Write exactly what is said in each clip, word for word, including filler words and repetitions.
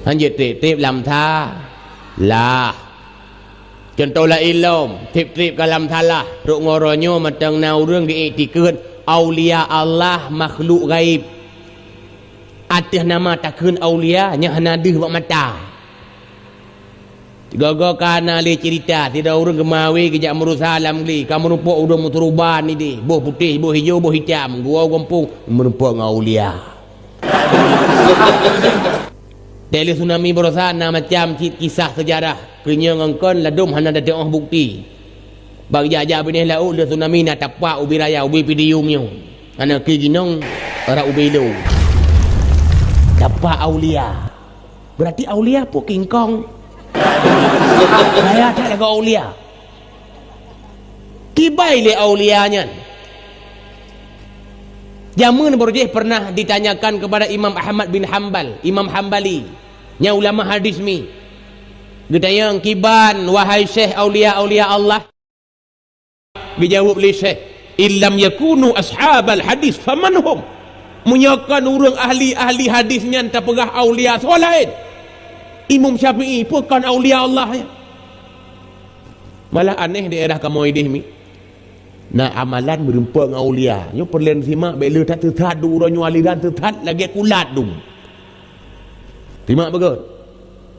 Hanjeuet treb-treb lam salah. Cuntoh laén lom, treb-treb ka lam salah. Trok ngon uroe nyoe mantong na ureuëng geuiktikeuet aulia Allah makhluk gaib. Ateueh nama takheun aulia nyang hana deuh bak mata. Gogo ka na lé cerita, sidroe ureuëng geumawé geujak meurusa lam glé, ka meurumpok ureuëng meusuruban idéh, boh putéh, boh hijau, boh hitam, geuwoe gampông meurumpok ngon aulia. Teuh lé tsunami baroesa na macam cit kisah seujarah, keu nyoe ngon kon ladôm hana teutuoh bukeuti. Bak jak-jak binéh laôt lé tsunami na tapak ubé raya, ubé Pidie nyoe. Hana keu ginong, rot ubé lo. Tapak aulia. Berarti aulia peue kingkong. Raya that lagoe aulia. Kiban lé aulia nyan. Jameun beurjih pernah ditanyakan kepada Imam Ahmad bin Hambal, Imam Hambali, nyang ulama hadis mi. Geutanyong, "Kiban, wahai Syekh, aulia-aulia Allah?" Geujaweueb lé Syekh, "Illam yakunu ashabal hadis, faman hum?" Meunyoe kon ureuëng ahli-ahli hadis nyan tapeugah aulia, soe laén? Imam Syafi'i, peue kon aulia Allah nyan? Malah aneh daerah kamoe idéh mi. Na amalan meurumpok ngon aulia. Nyoe peureulée simak, bék lé that teusat dum uroe nyoe, aliran teusat lagée kulat dum. Simak beugét.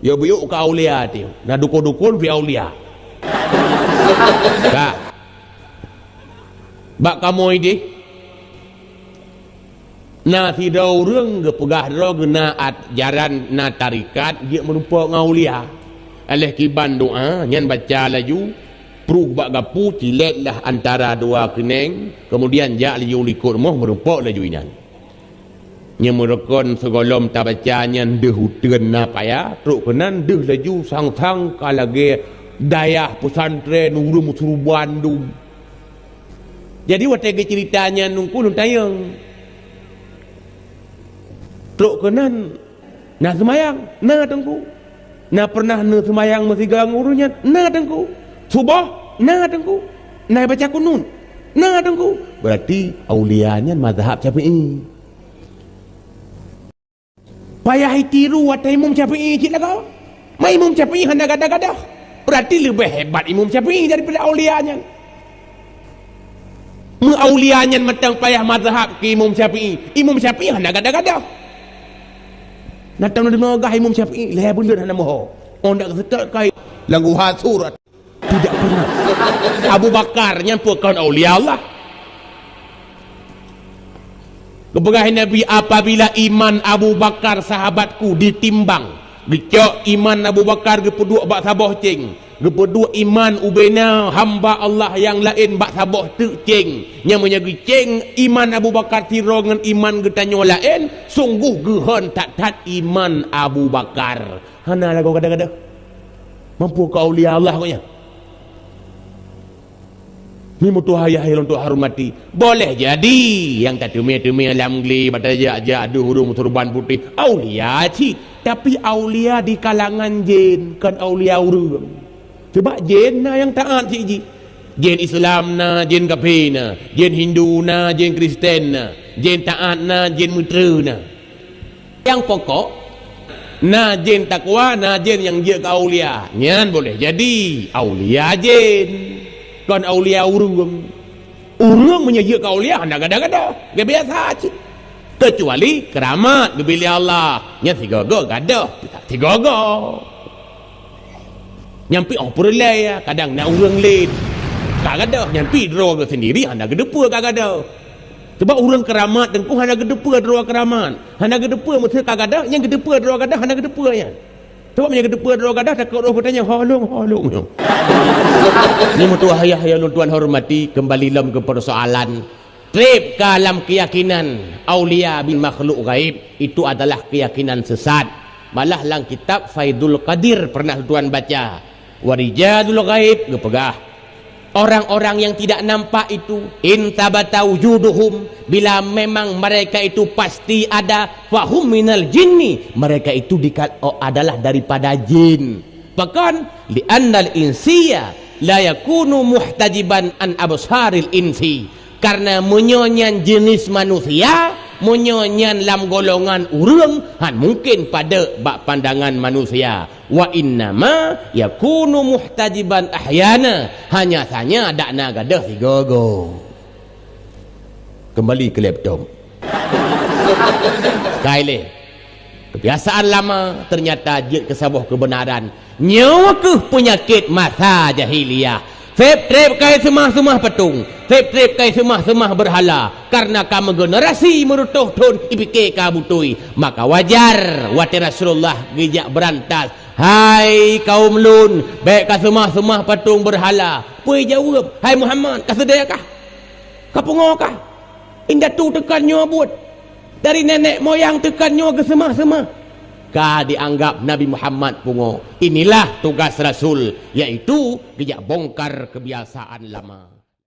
Yo buyuk ka aulia teuh. Na dukon-dukon pih aulia. Ka. Bak kamoe idéh. Na sidroe ureuëng geupeugah droe geuh na ajaran, na tarekat jeuet meurumpok ngon aulia. Aléh kiban doá nyan baca laju, pruh bak gapu, cilét lah antara dua keuneng, keumudian jak laju likot rumoh meurumpok laju inan. Nyang meurukon sigohlom tabaca nyan deuh uteuen na payah, trok keunan deuh laju sang-sang ka lagée dayah peusantren ureuëng meusuruban dum. Jadi watée geuceurita nyan Teungku lôn tanyong, "Trok keunan na seumayang?" "Na, Teungku." "Na pernah neuseumayang meusigoe ngon ureuëng nyan?" "Na, Teungku." "Suboh?" "Na, Teungku." "Na baca kunut?" "Na, Teungku." Berarti aulia nyan mazhab Syafi'i. Payah itiru watée Imam Syafi'i cit lagoe. Ma Imam Syafi'i hana gadoh-gadoh. Berarti leubeh hebat Imam Syafi'i daripada aulia nyan. Meu aulia nyan mantong payah mazhab keu Imam Syafi'i. Imam Syafi'i hana gadoh-gadoh. Na tam na deungoe gah Imam Syafi'i, lhée buleuen hana moho. Oh, ndak geuseutôt kai lam guha surat. Tidak pernah. Abu Bakar nyan peue kon aulia Allah? Geupeugah Nabi, "Apabila iman Abu Bakar sahabatku ditimbang, geucok iman Abu Bakar geupeuduek bak saboh céng, geupeuduek iman ubena hamba Allah nyang laén bak saboh teuk céng, nyang meunyoe geucéng iman Abu Bakar sidroe ngon iman geutanyoe laén, sunggoh geuhon that-that iman Abu Bakar." Hana lagoe gadoh-gadoh. Mampu keu aulia Allah gobnyan. Ni meutuah ayah nyang lôn tuah hormati. Boleh jadi nyang tateumé-teumé lam glé, bak tajak-jak deuh ureuëng meusurban putéh, aulia cit. Tapi aulia di kalangan jén, kon aulia ureuëng. Sebab jén na nyang taát cit jih. Jén Islam na, jén kafé na, jén Hindu na, jén Kristen na, jén taát na, jén meuteue na. Nyang pokok, na jén takwa, na jén nyang jeuet keu aulia. Nyan boleh jadi aulia jén, kon aulia ureuëng. Ureuëng meunyoe jeuet keu aulia hana gadoh-gadoh, geubiasa cit. Keucuali keuramat geubri lé Allah, nyan sigoe-goe gadoh, sigoe-goe. Nyan pih óh peureulée, kadang na ureuëng laén ka gadoh, nyan pih droe geuh sendiri hana geuteupeue ka gadoh. Sebab ureuëng keuramat Teungku hana geuteupeue droe keuramat, hana geuteupeue meusé ka gadoh, nyang geuteupeue droe gadoh hana geuteupeue nyan. Sebab nyang geuteupeue droe gadoh takot roh geutanyong, "Ho lôn, ho lôn." Ni meutuah ayah nyang lôn tuan hormati, kembali lom keu persoalan. Treb ka lam keyakinan aulia bin makhluk gaib, itu adalah keyakinan sesat. Malah lam kitab Faidul Qadir pernah tuan baca, "Wa rijalul gaib," geupeugah, orang-orang yang tidak nampak itu, in tsabata wujuduhum, bila memang mereka itu pasti ada, fahum minal jinni, mereka itu dikal-, oh, adalah daripada jin. Pakon? Li'annal insiya la yakunu muhtajiban an absharil insi. Karena meunyoe nyan jenis manusia, Meunyoe nyan lam golongan ureuëng, han mungken padub bak pandangan manusia. Wa innama yakunu muhtajiban ahyana, hanya sanya dak na gadôh sigoe-goe. Kembali ke laptop. Kaileh. Kebiasaan lama ternyata jeuet keu saboh keubeunaran. Nyoe keuh peunyakét masa jahiliyah. Treb-treb kai seumah-seumah patong, treb-treb kai seumah-seumah beurhala, kareuna ka meugenerasi meureutoh thon ipike ka beutôi. Maka wajar watée Rasulullah geujak beurantas, "Hai kawöm lôn, bék ka seumah-seumah patong beurhala." Peue jaweueb, "Hai Muhammad, ka seudeh kah? Ka pungo kah? Indatu teukan nyoe buet. Dari nenek moyang teukan nyoe geuseumah-seumah." Ka dianggap Nabi Muhammad pungo. Inilah tugas Rasul, yaitu geujak bongkar kebiasaan lama.